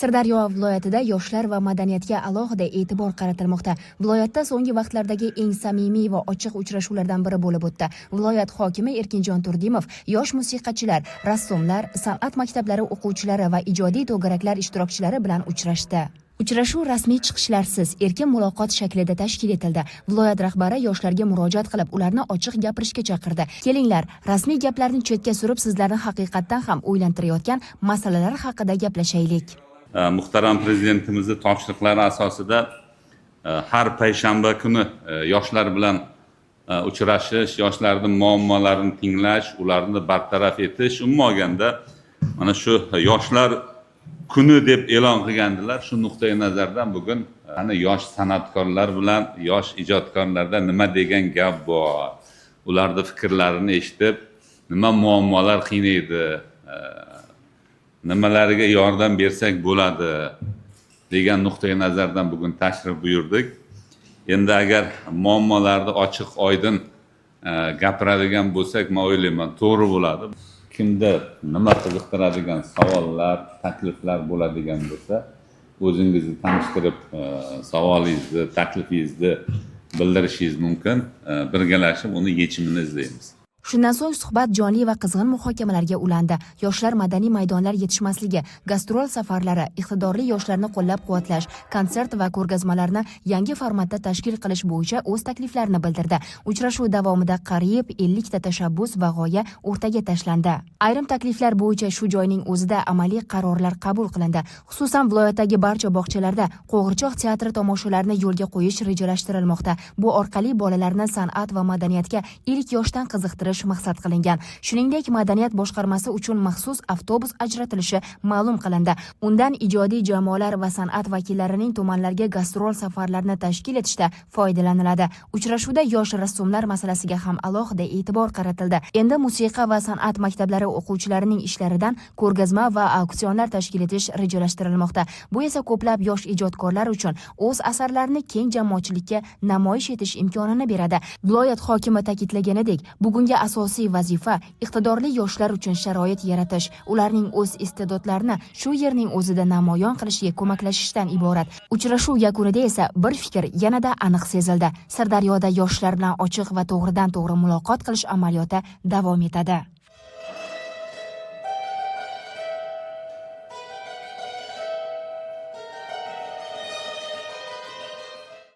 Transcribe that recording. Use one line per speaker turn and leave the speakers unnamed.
Sirdaryo viloyatida yoshlar va madaniyatga alohida e'tibor qaratilmoqda. Viloyatda so'nggi vaqtlardagi eng samimiy va ochiq uchrashuvlardan biri bo'lib o'tdi. Viloyat hokimi Erkinjon Turdimov yosh musiqachilar, rassomlar, san'at maktablari o'quvchilari va ijodiy to'garaklar ishtirokchilari bilan uchrashdi. Uchrashuv rasmiy chiqishlarsiz, erkin muloqot shaklida tashkil etildi. Viloyat rahbari yoshlarga murojaat qilib, ularni ochiq gapirishga chaqirdi. "Kelinglar, rasmiy gaplarni chetga surib, sizlarni haqiqatdan ham o'ylantirayotgan masalalar haqida gaplashaylik."
Muhtaram prezidentimizni topshiriqlari asosida har payshanba kuni yoshlar bilan uchrashish, yoshlarning muammolarini tinglash, ularni bartaraf etish, umuman olganda mana shu yoshlar kuni deb e'lon qilgandilar. Shu nuqtai nazardan bugun ana yosh san'atkorlar bilan, yosh ijodkorlarda nima degan gap bor, ularni fikrlarini eshitib, nima muammolar qiynaydi, nimalariga yordam bersak bo'ladi degan nuqtai nazardan bugun tashrif buyurdik. Endi agar muammolarni ochiq oydin gapiradigan bo'lsak, man o'ylayman, to'g'ri bo'ladi. Kimda nima qiziqtiradigan savollar, takliflar bo'ladigan bo'lsa, o'zingizni tanishtirib, savolingizni, taklifingizni bildirishingiz mumkin. Birgalashib uni yechimini izlaymiz.
Shundan so'ng suhbat jonli va qizg'in muhokamalarga ulandi. Yoshlar madaniy maydonlar yetishmasligi, gastrol safarlari, iqtidorli yoshlarni qo'llab-quvvatlash, konsert va ko'rgazmalarni yangi formatda tashkil qilish bo'yicha o'z takliflarini bildirdi. Uchrashuv davomida qariyb 50 ta tashabbus va g'oya o'rtaga tashlandi. Ayrim takliflar bo'yicha shu joyning o'zida amaliy qarorlar qabul qilindi. Xususan, viloyatdagi barcha bog'chalarda qo'g'irchoq teatri tomoshalarini yo'lga qo'yish rejalashtirilmoqda. Bu orqali bolalarni san'at va madaniyatga ilk yoshdan qiziqtirish maqsad qilingan. Shuningdek, madaniyat boshqarmasi uchun maxsus avtobus ajratilishi ma'lum qilindi. Undan ijodiy jamoalar va san'at vakillarining tumanlarga gastrol safarlarini tashkil etishda foydalaniladi. Uchrashuvda yosh rassomlar masalasiga ham alohida e'tibor qaratildi. Endi musiqa va san'at maktablari o'quvchilarining ishlaridan ko'rgazma va auksionlar tashkil etish rejalashtirilmoqda. Bu esa ko'plab yosh ijodkorlar uchun o'z asarlarini keng jamoatchilikka namoyish etish imkonini beradi. Viloyat hokimi ta'kidlaganidek, bugungi asosiy vazifa iqtidorli yoshlar uchun sharoit yaratish, ularning o'z iste'dodlarini shu yerning o'zida namoyon qilishiga ko'maklashishdan iborat. Uchrashuv yakunida esa bir fikr yanada aniq sezildi: Sirdaryoda yoshlar bilan ochiq va to'g'ridan to'g'ri muloqot qilish amaliyoti davom etadi.